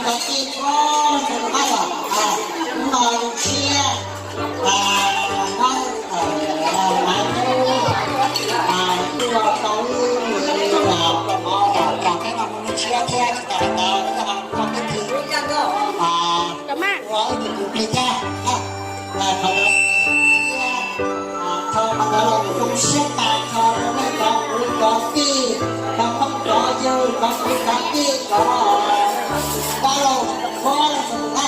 Cov tij txhua leej txhua tus na, hnub no zoo siab, hnub no kuj tau ib hnub zoo siab thiab tsis tas li ntawd, ua ib tug kwv tij thiab, qhov ntawd los zoo siab tas nrho rau nej cov kwv cov tij, cov phooj cov ywg, cov kwv cov tij, cov pab laug txhua leej txhua tus na.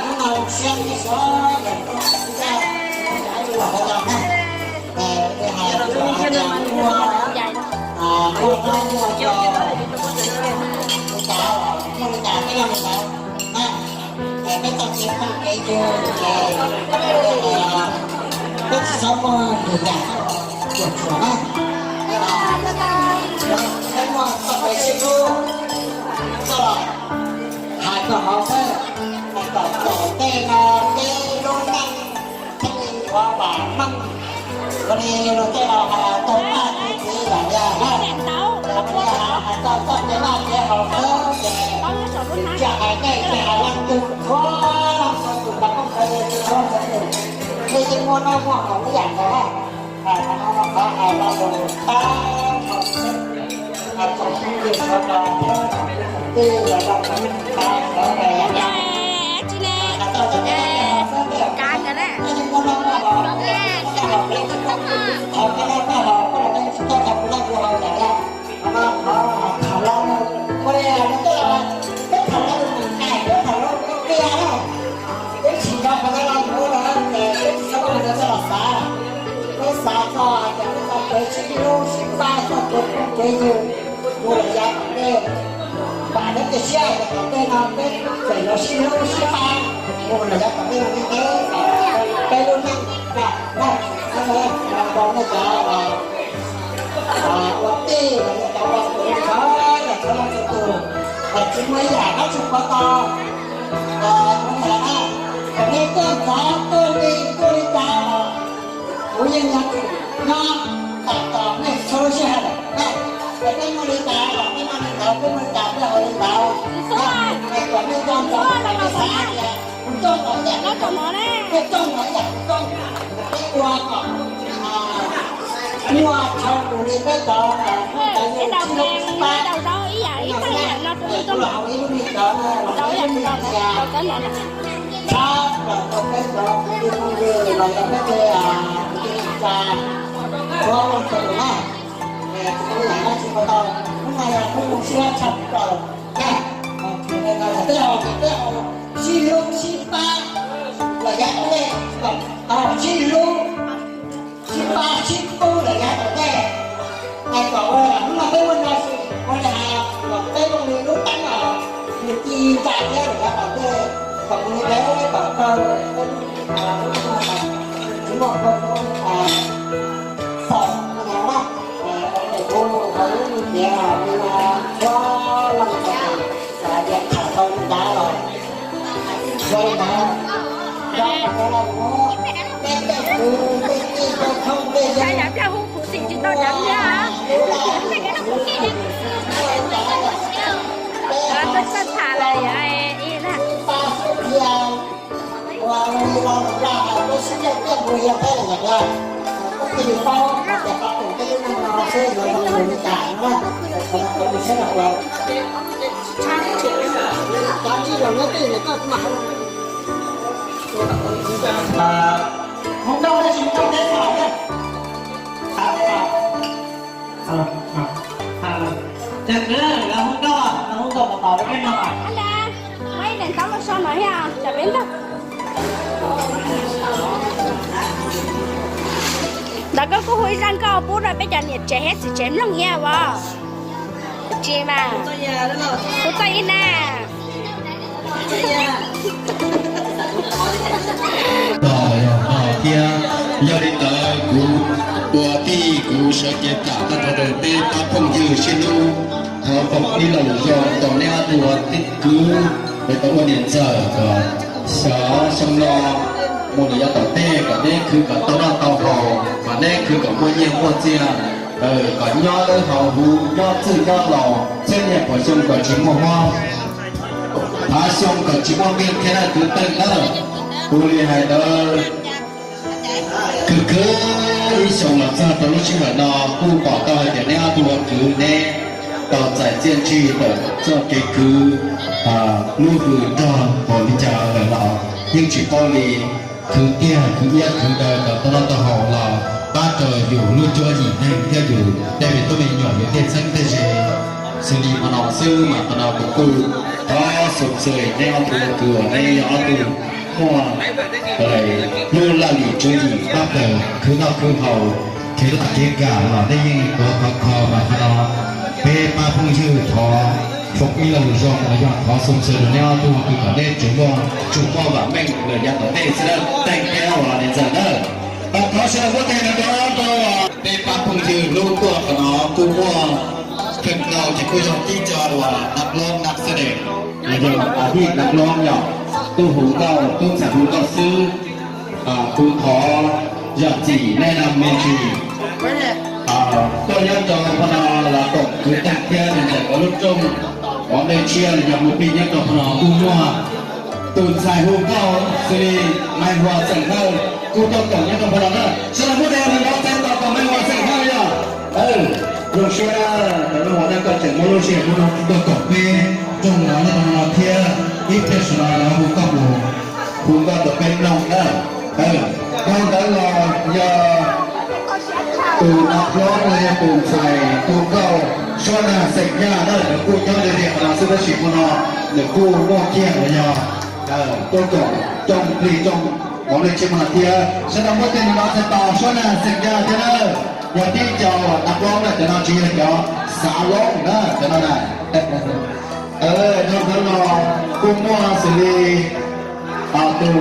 Hnub no zoo siab nej sawv daws tuaj tham txhua yam na. Hais tias muaj, muaj qab muaj cos, muaj li cas peb los li ntawd na. Peb txoj kev phooj kev ywg ces peb tsis txhob muaj lwm yam cuam tshuam na. Peb muaj txoj kev sib hlub, txoj hais kom haum xwb, hais kom tom ntej no peb lub neej thiaj li ua vam meej. Ua li luag tej laus hais, tau paj tu txiv yam yam na. Hais txog txoj kev noj kev haus xwb ces tsis hais nej tsis hais leej twg, txhua leej txhua tus, cov phooj cov ywg txhua leej txhua tus, nej yeej muaj noj muaj haus ib yam nkaus na. Qhov no qhov hais lo lus tab meeg xwb, tsoom phooj ywg sawv daws thiab tsoom kwv tsoom tij los yog cov neeg tab sawv daws, hais txog txoj kev noj kev haus xwb, nej yeej muaj noj muaj haus, tsis tau haus peb tsis tau, thaum koj noj koj haus koj los koj yeej tsis tau tau kuv noj kuv haus yam yam. Qhov no qhov tham los ua li luag tej laus, peb tham los mus qais, peb tham los mus qia na. Peb tsis nco qhov no los mus ua los ces peb tsis txhob muab qhov no coj los xav. Peb xav txog hais tias peb txoj kev sib hlub sib pab, txoj kev phooj kev ywg mus lawm yav tom ntej, vam thiab cia siab hais tias tom ntej no peb tseem yuav sib hlub sib pab mus lawm yav tom ntej no thiab, peb lub neej na. Npau nej cov ua tij los yog cov ua kwv sawv daws txhua leej txhua tus, tsis muaj ib yam dab tsi pov tau. Ua li hais na, kom nej tuaj ntxov tuaj lig tuaj li cas los kuv yeej yuav tsum nyob tos tos nej txhua lub sij hawm na. Es peb muaj li cas los peb noj li ntawd, peb muaj li cas peb haus li ntawd. Es kom nej nco ntsoov, nej xav hais tias kuv rooj ntawd ib yam kuv rooj, nej rooj ntawd ib yam kuv rooj, peb ua kom muaj tshaj tus li peb cov phooj cov ywg sib hlub sib pab. Kuv los hauv ib lub me cov no los ib lub me ntxias, tshaj plaws rau peb cov kwv tij phooj ywg los yog peb tej kwv tij neej tsa txhua leej txhua tus na. Kuv yam dab tsi ua tau, hnub no yog hnub zoo siab tshaj plaws na. Peb haus, peb haus sib hlub sib pab los yav tom ntej, sib hlub sib pab sib pub los yav tom ntej. Es kom ua hnub no peb ua no xwb, ua li hais kom peb zoo li lub teeb os, nws ci ntsa thiab los yav tom ntej, kom mus li peb kom kawg peb lub, lub tsis muaj kua txob xaus no na. Kuv ua lub ntiav li no, txhua leej txhua tus xav tias tham tau li cas los ua li ntawd. Nco ntsoov los mus, peb tej kwv tej tij tej phooj tej ywg, peb xub pab xub thiaj ua li los lus Nplog hais, peb sib ncaim tiaj npua hiab peb los yog tias, koj cia li paub hais tias peb tus peb lub neej no xwb yuav zoo li cas no na. Qhov no kuv siab nrog kuv cov tsis zoo nyob twj ywm koj mam Hmoob Nkauj tab sis Hmoob Nkauj teb txog thiab. Cov kwv, los Hmoob Nkauj, los Hmoob Nkauj tos tos rau peb no. Muaj ib daim ntaub los so no thiab, tsam peb ntag. Ntawd koj kuj hu ib zaj nkauj pub rau peb cov niam tsev thiab txiv tsev mloog thiab as. Tsis mas, kuv txawj ib na. Thiab yog li ntawd kuv ua tij kuv sawv cev plam tag nrho rau peb pab phooj ywg sib hlub, thov foom ib lo lus zoo rau neb ob tug ua tij kwv, es tau ua niam ntxawm kom xyov xyoo no mus lawm yav tom ntej kom neb khwv kom tau noj tau haus, kom neb khwv kom muaj nyiaj muaj txiag, kom nyob lawm hauv huv nyob txwj nyob laus txhiab niaj puas xyoo kom tsis muaj mob. xyoo kom tsis muaj nkeeg thiab na kwv tij na. Kuv li hais ntawd, kwv kwv ib xyoos los txog rau lub sij hawm no kuj pom tau hais tias neb ob tug ua kwv neb tau txais txiaj ntsig tawm txoj kev kwv, lub hws nrog npaum li cas lawm los yeej tsis paub li. Khwv tiag khwv iab khwv daw kom tau noj tau haus los pab rau yus lub cuab yim neeg thiab yus tej me tub me nyuam yus tej txheeb tej ze. Xws li hmo no xwb mas qhov no kuv kuj thov xum xws neb ob tug ua kwv uas neb yog ob tug muaj lub laj lim tswv yim pab pawg khwv noj khwv haus, kev laj kev kam los nej yeej tuav khov kho mas qhov no peb pab phooj ywg thov foom ib lo lus zoo los yog thov xum xws rau neb ob tug ua kwv kom neb tseem muaj tsum muaj vam meej lawm yav tom ntej xwb na, teej thiab uas niam ntxawm na. Thov sawv daws muab tes nrov nrov rau peb pab phooj ywg hlub tuaj qhov no kuj muaj feem ntau ces kuj yog tib co uas nam hlob nam xab des los yog a vij nam hlob yog tub hu nkauj tub ntxhais hu nkauj xwb. Kuv thov zam txim nej na me ntsis tuaj nyob rau qhov no los koom kwv tij thiab niam ntxawm cov lub rooj, cov dej tshiab los yog mus plig nyob rau qhov no kuj muaj tus ntxhais hu nkauj xws li Maiv Huas xeem Hawj kuj tuaj koom nyob rau qhov no na. Sawv daws muab tes nrov nrov txais tos kom Maiv Huas xeem Hawj yog. Zoo siab, Maiv Huas, koj tseem muaj lub sij hawm hnub no tuaj koom peb rooj no nyob rau qhov no thiab. Ib pliag saum no lawv hu koj mus hu nkauj rau peb mloog na. Dhau ntawd los yog tus nam hlob los yog tus ntxhais hu nkauj Suab Nag xeem Yaj na, nws kuj nyob li tias qhov no xwb tab sis hmo no nws kuj muaj kiag los yog tuaj koom rooj plig rooj hmoob dej tshiab hmo no thiab. Sawv daws muab tes nrov nrov txais tos Suab Nag xeem Yaj thiab na. Yog tib co nam hlob na, cov no tsis yog cov xav loob na, cov no na. Dhau ntawd los kuj muaj xws li tus kwv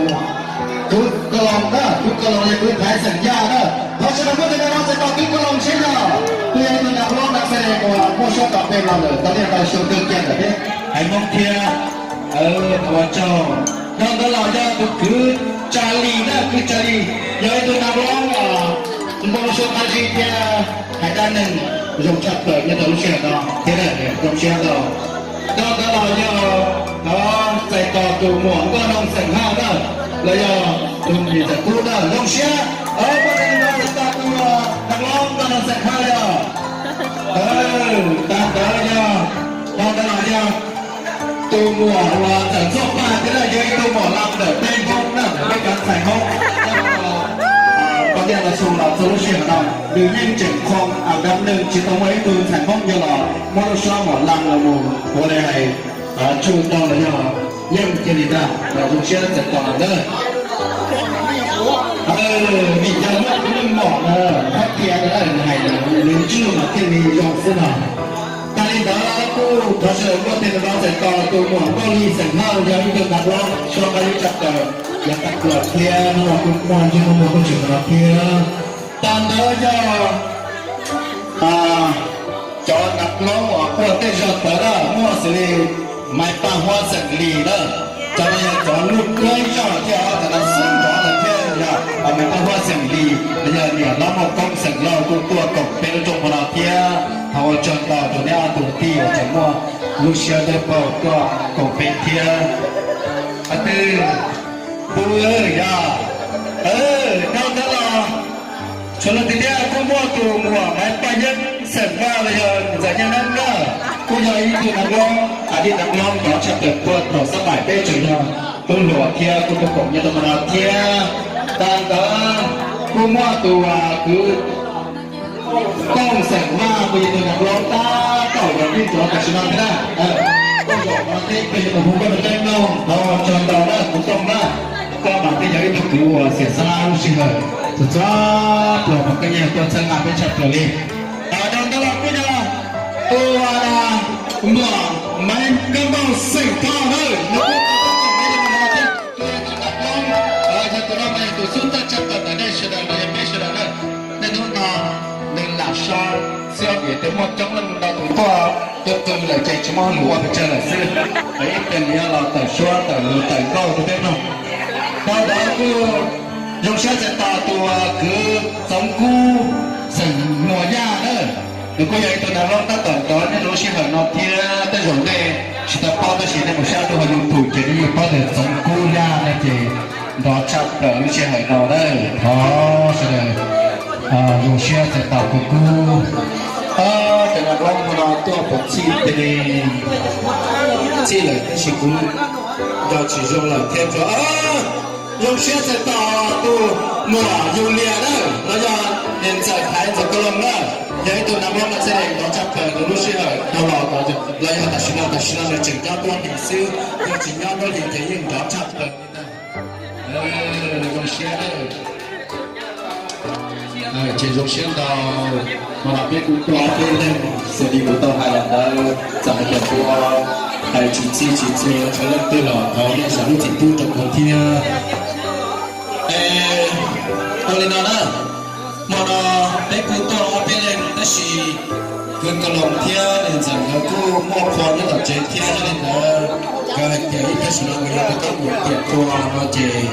Koj Loos na, kwv Koj Loos yog kwv Thaiv xeem Yaj na. Thov sawv daws muab tes nrov nrov txais tos kwv Koj Loos seb yog, kuj yog ib tug nam hlob nam xab des uas muaj suab tom peg los lawm tau liaj tau xyoo kawg kiag ntawm peb haiv Hmoob thiab. Ua tsaug. Dhau ntawd los yog tus kwv Tsa Lis na, kwv Tsa Lis yog ib tug nam hlob npau suav qab zib thiab hais dab neeg zoo tshaj plaws nyob rau lub sij hawm no thiab, zoo siab ntau. Dhau ntawd los yog thov txais tos tus muam Nkauj Noog xeem Hawj na, los yog tus niam ntxawm Kub na, zoo siab. Muab tes nrov nrov txais tos tus nam hlob Nkauj Noog xeem Hawj yog. Tag ntawd yog, dhau ntawd los yog tus muam uas ntxawm Ntxhuaj Paj thiab na, yog ib tug muam lam ntawm peb Hmoob na, ntawm peb cov ntxhais Hmoob. Poj Niam Los Xus los txog lub sij hawm no nws yeej tseem qhoo dab neeg, tsis tau muaj ib tug ntxhais Hmoob yog los muab lub suab muam lam los mus ua li hais tsuj ntau los yog yeej cia li ntag, los zoo siab txais tos ntawd. Vim yog muaj tus neeg mom no qhov tias hais nws ntswj mas thiaj li zoo xwb no. Tag li ntawd kuj thov sawv daws muab tes nrov nrov txais tos tus muam Nkauj Lis xeem Hawj yog ib tug nam hlob suab qab zib tshaj plaws, yog tag plaws thiab hnub no kuj muaj ntsej muag muaj koob tsis no thiab. Tag ntawd yog cov nam hlob uas quaj tej zog tawv na, muaj xws li Maiv Paj Huab xeem Lis na, cov no yog cov lub kub zog thiab os, cov no xub nrov lawm thiab yog Maiv Paj Huab xeem Lis los yog niam hlob Muaj Koob xeem Lauj kuj tuaj koom peb lub rooj hmo no thiab. Thov ua tsaug ntau rau neb ob tug tij uas tseem muaj lub siab dawb paug tuaj koom peb thiab. Qhov twg, pub yog, dhau ntawd los tshuav los tiag tiag kuj muaj tus muam Maiv Paj Yeeb xeem Vaj los yog ntxawm Nyiaj Neeb na, kuj yog ib tug nam hlob, a, ib nam hlob nrov tshaj plaws puag thaum xab maim peb tseem yog tub hluas thiab kuj tuaj koom nyob rau hmo no thiab. Tag ntawd kuj muaj tus kwv Tooj xeem Vaj kuj yog tus nam hlob tab tom yog ib tug tam sim no thiab na. Koj zaum no thiab peb yuav mus hu koj rau peb mloog, thov ua tsaug ntau na tus Tooj na. Koj mas thiaj yog ib tug kwv uas xiam xab lab lub sij hawm txhua txhua pluas mas koj yeej tuaj txhawb nqa peb tshaj plaws li. Dhau ntawd los kuj yog tus muam Maiv Nkauj Npauj xeem Thoj na, nws kuj tuaj koom nyob rau hmo no thiab. Tus no mas yog tus xub thawj tshaj tawm ntawm nej sawv daws los yog peb sawv daws na. Niaj hnub no nws lam so xwb vim tias muaj coob leej ntau tus tuaj tuaj qw lawm ces tsis muaj hauj lwm ua pes tsawg lawm xwb. Ib pliag nws yuav los tawm suab tawm lus tawm nkauj rau peb mloog. Dhau ntawd kuj zoo siab txais tos tus kwv Txoov Kub xeem Muas Yaj na. Nws kuj yog ib tug nam hlob tab tom nrov nyob rau lub sij hawm no thiab. Tej zaum nej tsis tau paub tab sis nej mus saib lub hauv YouTube ces nej Txoov Kub Yaj no ces nrov tshaj plaws lub sij hawm no na. Thov sawv daws zoo siab txais tos kuv kub. Cov nas nplob no tuaj puas txhij tes li? Txhij lawm tab sis kuv nco tsis zoo lawm thiab tso. Zoo siab txais tos tus muam Yus Lias na, los yog niam ntxawm Thaiv Ntxawm Ka Loos na. Yog ib tug nas nplob mas txhij lawm nrov tshaj plaws rau lub sij hawm dhau los, los yog tam sim no, tam sim no nws tseem nyob Duab Hlis xwb, yog tsis nyob Duab Hlis ces yeej nrov tshaj plaws li ntag. Zoo siab na. Ces zoo siab ntau, hmo no peb kuj tuaj ob peb leeg, xws li kuv tau hais los ntawd, txawm hais tias kuv hais tsis txhij tsis txhua rau leej twg los thov nej zam lub txim pub rau kuv thiab. Es ua li no na, hmo no peb kuj tuaj ob peb leeg tab sis kwv Ka Loos thiab niam ntxawm nkawd kuj muaj qhua nyob tom tsev thiab, yog li ntawd nkawd hais tias ib pliag saum no nkawd yuav rov qab mus tiam tua no ces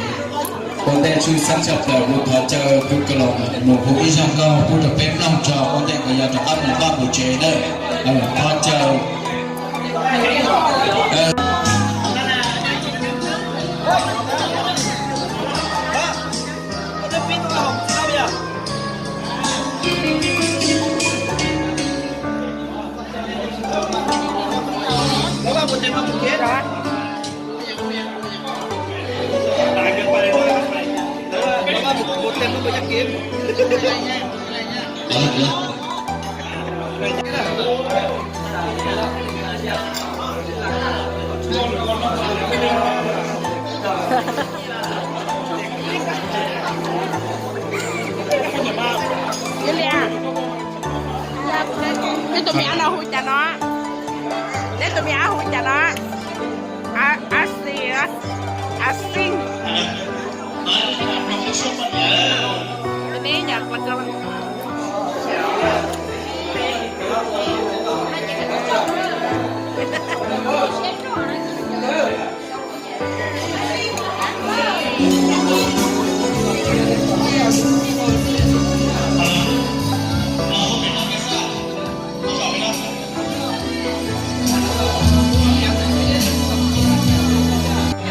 ua ntej tshwj xeeb tshaj plaws kuv thov caw kwv Ka Loos mus hu ib zaj nkauj pub rau peb mloog tso, ua ntej nkawd yuav rov qab mus vaj mus tsev na. Thov caw Neb tus me ab no hu cas no? Neb tus me ab hu cas no? Ab, ab xi, ab xi.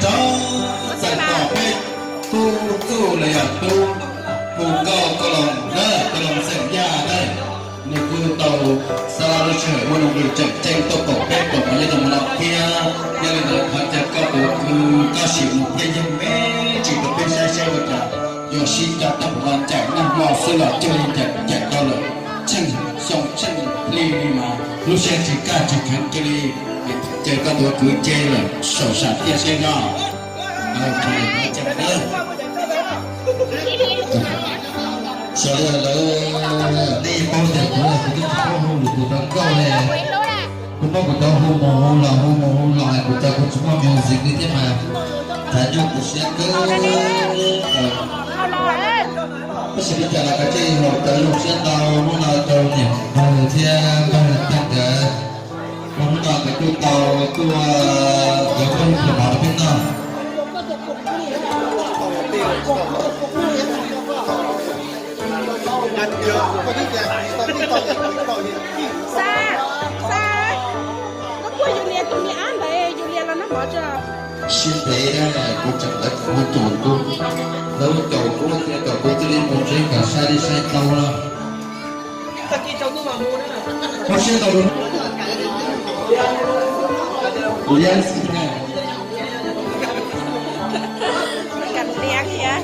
Rov txais tos peb tub txuj los yog tub hu nkauj Ka Loos na, Ka Loos xeem Yaj na. Nws kuj tau xa lub sij hawm muaj nuj nqis tseem ceeb tuaj koom peb koom hmo nyob rau hmo no thiab. Yog li ntawd thov caw koj tus kwv koj sim mus thiab yeej me ntsis rau peb saib saib ua cas yog sib cog tau ua ncaim nag hmo xwb los cuag li ncaim ncaim rau lawm. Tsheej xyoo tsheej hli li mas lub siab tsis kaj tsis kheev cia li, ces koj tus kwv ces lawm saum sam thiaj saib no. Sawv daws lawv, nej paub tias kuv, kuv twb tsis paub hu lus tus tau nkauj li. Kuv muab kuv tau hu mus hu los hu mus hu los, kuv tau kuv tsis muaj music li thiab mas, thaiv nyuj kuv siab kawg. Tab sis li cas los kav tsij hlub tau zoo siab ntau hnub no rau niam pawg thiab pawg tag nkawd. Hnub no nkawd kuj tau tuaj, nkawd muaj ib pluag mov rau peb noj. Xa, xa, koj puag Yus Lias tus me ab ntawd, Yus Lias los noj mov tso. Sib ntev kuv tseem lawv kuv tus tub, lawv caum kuv tias kom kuv cia li mus tsev kom sai li sai tau no. Ua siab tau, kuv liab xwb thiab. Kam liab thiab.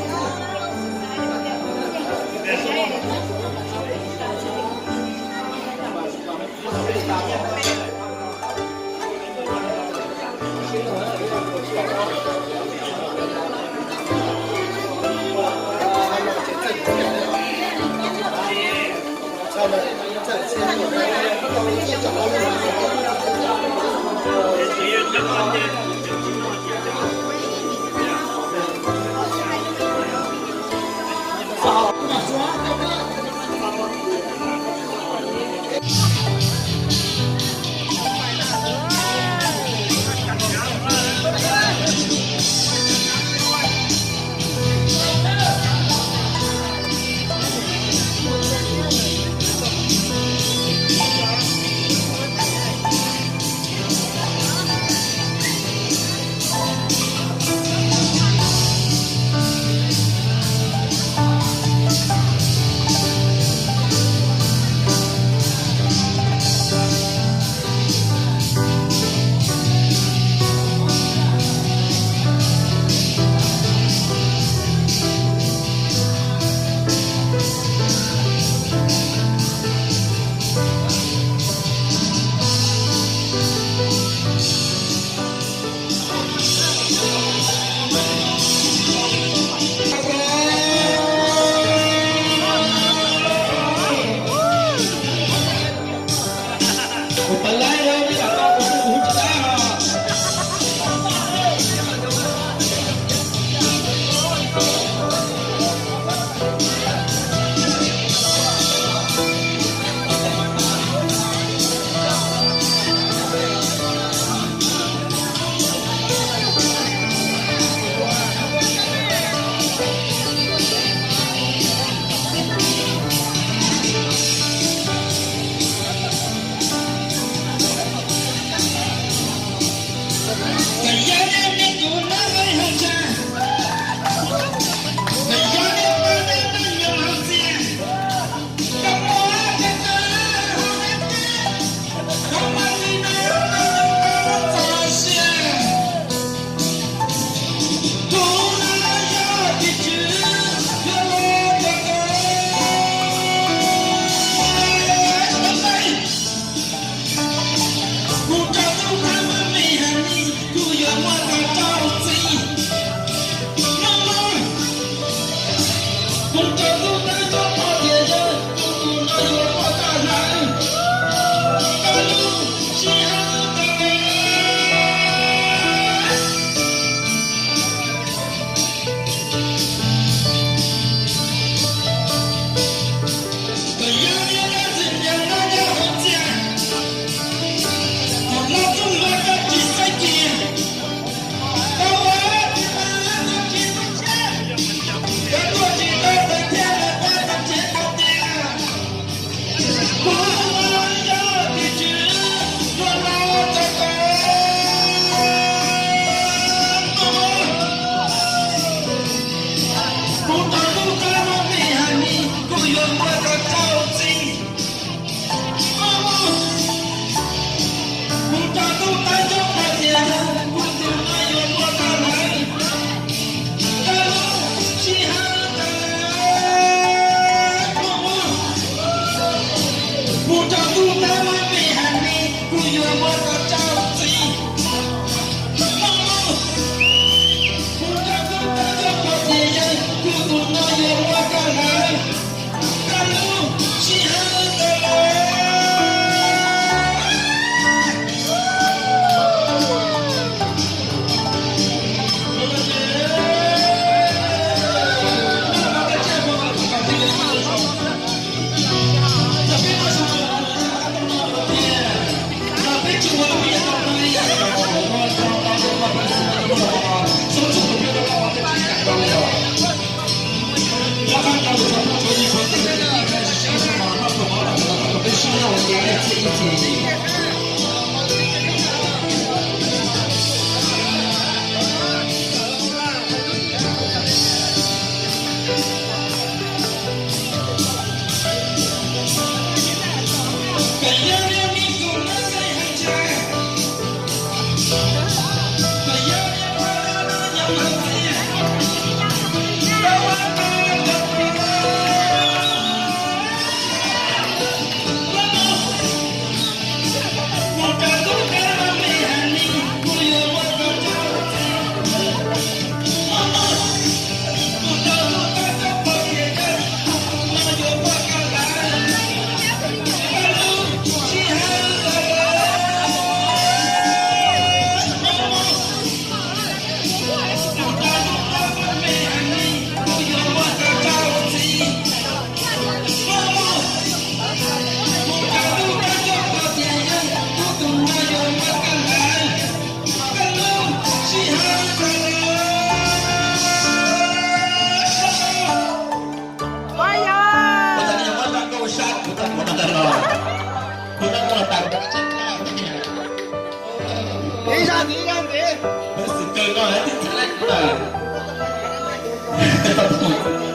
Ib zaj ntxiv, ib zaj ntxiv.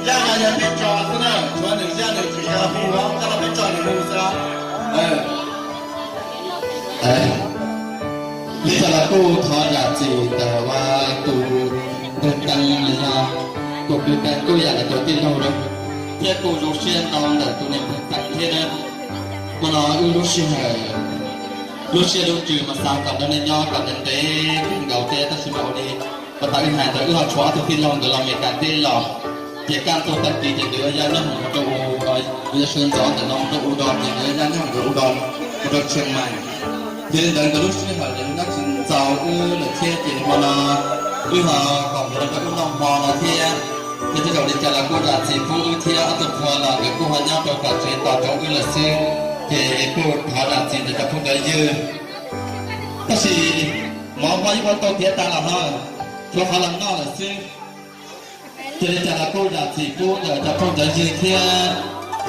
Yaj no yog peb tso xwb na, tshuav nws zaj nws tsis yog hu, koj los peb tso nws hu xwb. Li cas los kuj thov zam txim ntawm tus npawg Teeb los yog tus kwv Teeb kuj yam li tus tij laug thiab kuj zoo siab ntau ntawm tus niam npawg Teeb thiab. Hmo no wb lub sij hawm, lub siab lub ntsws mas xav kom nrog nej nyob kom ntev ntev kawg nkaus thiab tab sis mas ua li pas tas wb hais ntawd wb ho tshuav ob tug tij laug nkawd los Meskas teb los, ces kaj ntug tag kis ces nkawd yuav ya nyob hoom rau u, yog sawv ntxov ntawm no rau u do ces nkawd yuav ya nyob hoom rau u do, mus rau Tsheej Maim. Yog li ntawd nkawd lub sij hawm lawv nyob tsis ntxaus wb lawm thiab ces hmo no wb ho kom nkawd los nrog wb noj hmo no thiab. Ces tej zaum li cas los kuj zam txim pub wb thiab ob tug qhua los nkawd kuj ho nyob rau tom tsev tos rau wb lawm xwb. Ces kuj thov zam txim ntawm cov phooj cov ywg. Tab sis mov hmo yeej ua tau tiav tas los ho, tshuav qhov los noj lawm xwb. Ces li cas los kuj zam txim pub ntawm cov phooj cov ywg thiab,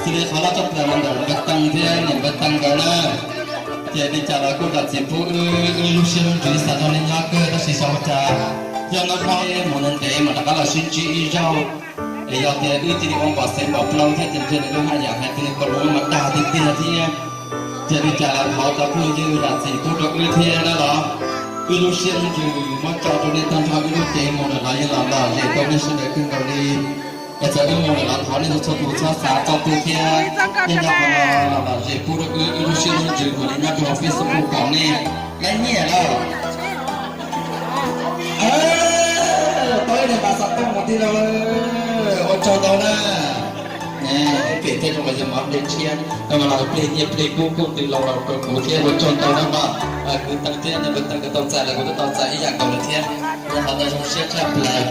xws li qhov loj tshaj plaws los ntawm npawg Teeb thiab niam npawg Teeb nkawd na. Ces li cas los kuj zam txim pub wb, wb lub siab lub ntsws xav nrog nej nyob kawg tab sis xyov ua cas yog no hmo mus ntev ntev mas rov qab los sib ntsib ib zaug. Es yog tias wb cia li ua npom xeev npom plau thiab ces ntshe nws lub haj yam hais tias koj lub mas dag tiag tiag thiab. Ces li cas los thov cov phooj ywg zam txim pub rau wb thiab na los. Wb lub siab lub ntsws muab tso rau nej tag nrho wb lub cev mus lawm los yeej los lom zem rau nej sawv daws kawg nkaus li. Es txawm wb mus lawm los thov nej txhua tus txhob xav txog twg thiab, nej nyob qhov no los lom zem pub rau wb, wb lub siab lub ntsws mus li nyob rau hauv Facebook kom nej laib nyiaj lawm. Tau ib niag npam xov tooj mus tij laug, ua tsaug ntau na. Pem thiab rau mas yog mov nplej tshiab no mas los plig nyiaj plig kub kuj twg los rau kuv thiab ua tsaug ntau na mas. Kwv Teeb thiab niam Teeb nkawd tau txais los kuv twb tau txais ib yam nkaus lawm thiab. Yog qhov ntawd zoo siab tshaj plaws.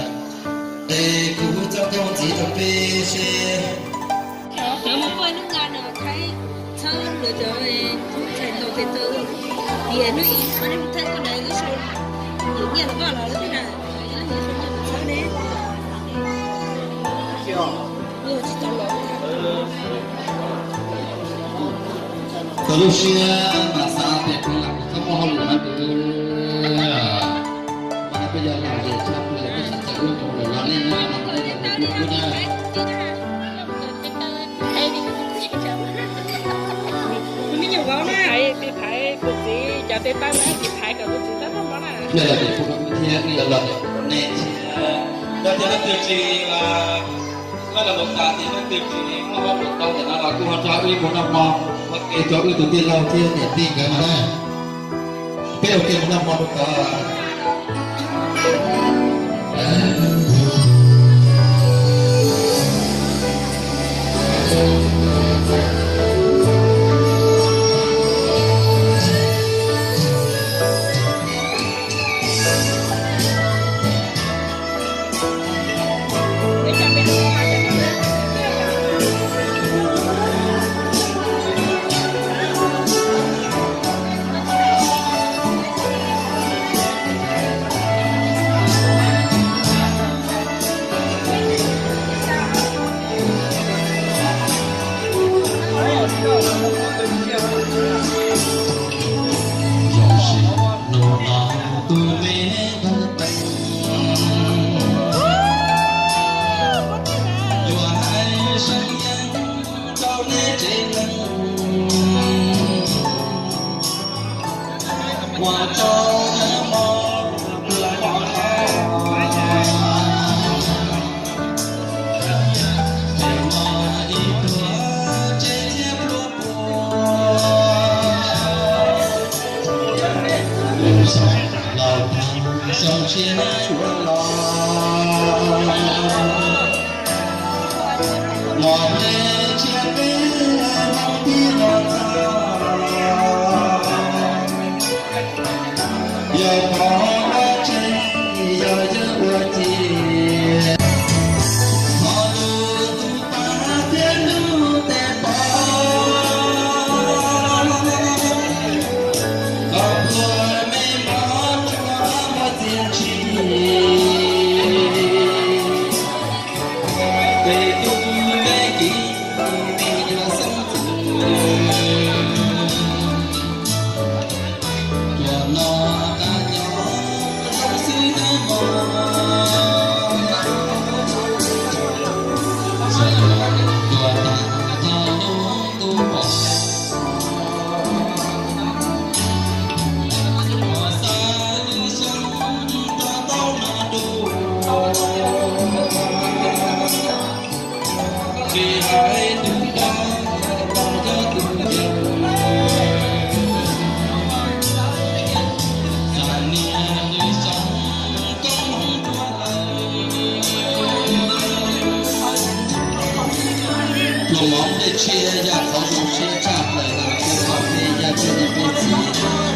Es kuv txoj koob ntxiv rau peb seb. Cov mus poj hnub nqa no thaij txhawb lawv cov thaij ntaus tes taw tias hnub ib qhov nej mus thaij koj na ib sau nyiam nyiaj los vaj los lawv tej na, ib sau nyiaj txhawb ne. Txog lub siab mas xav tias kuv lam txhob muaj hauj lwm no ces mas peb yog lam zem tshaj plaws peb sawv daws wb mus lawm los nej nyob no nej los kuv na. Thaiv tus txiv cov tes taw na, tus txiv thaiv kom tus txiv txhob muaj mob na. Thiab los tus phooj ywg thiab wb yuav los nej thiab. Yog tias leej twg tsis, leej los mus tas ces leej twg tsis muaj mob mus tau ntawm no los kuj ho nrog wb mus noj hmo ua ke rau wb tus tij laug thiab niam tij nkawd no na. Peb ua ke mus noj hmo rau tod. Xyoo tshiab tshuav los, los hle tshiab peb Hmoob tib los txog. Yog pov dab tsi, yog yawg ua ci, ho lus tus pab thiab lub tes pov, kom pluag me mov rua muaj txiaj ntsig. Peb tug me kiv, me nyuam xeeb txwm, tuaj noj qab nyob zoo xwb nawb mog. Tuaj tag thaum lub ntuj pom, ua xav lub xyoo rov tau noj du, tsis hais tus pog los yog tus yawg, xam nias lub xyoo koob hmoov dua lawm. Pluas mov dej tshiab yog qhov zoo siab tshaj plaws hauv kuv txoj kev yaj tsiaj niam peb txiv.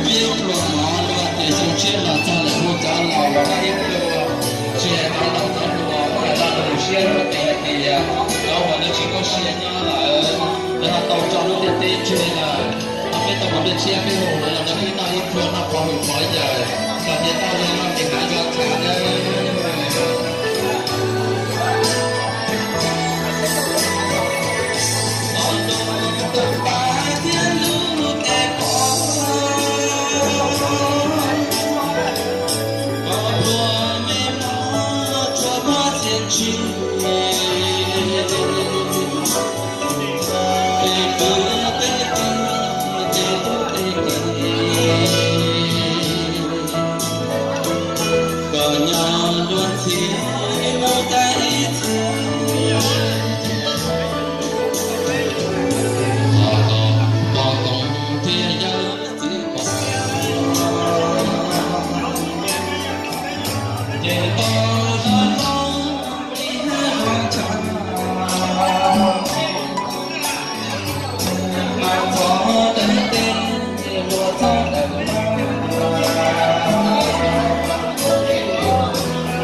Peb pluas mov dua ces zoo siab los txog lawm hu cov laus uas ib pluas, tsis hais cov laus cov hluas, muab lawv lo lus siab rau peb hais tias cov uas lawv tsis muaj sia nyob lawm, lawv ho tau tso lub ntiaj teb tseg lawm, ho peb tau mov dej tshiab peb hu lawv los nrog peb noj ib pluas noj qhov hwm qhov yawm, kom tias tau zoo noj ces hnav zoo tshaj nawb. Tus pab thiab lub tes pov, kom pluag me mov rua muaj txiaj ntsig. Peb pw peb tw, ces tub peb kev, kom nyob dua ntxiv mus tag ib txhis. Pog Koos thiab yawg txiv Koos, ces tau los tau li hab los tshaj, mas txog dawb tes luag txog dawb mab,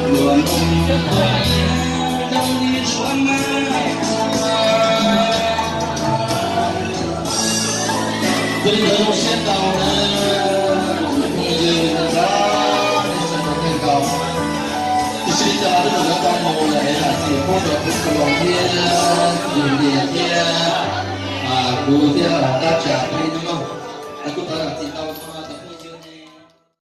luag nug luag liab zoo li suav mab. Kuv li ntawd zoo siab ntau na, phooj ywg sawv daws, nej sawv daws kawg nkaus. Tiam sis cov lub nus yuav tau mus lawm es zam txim pub rau kuv tus hlob thiab yus niam thiab kuv thiab dab tsi peb nawb mog. Kuv thov zam txim ntau rau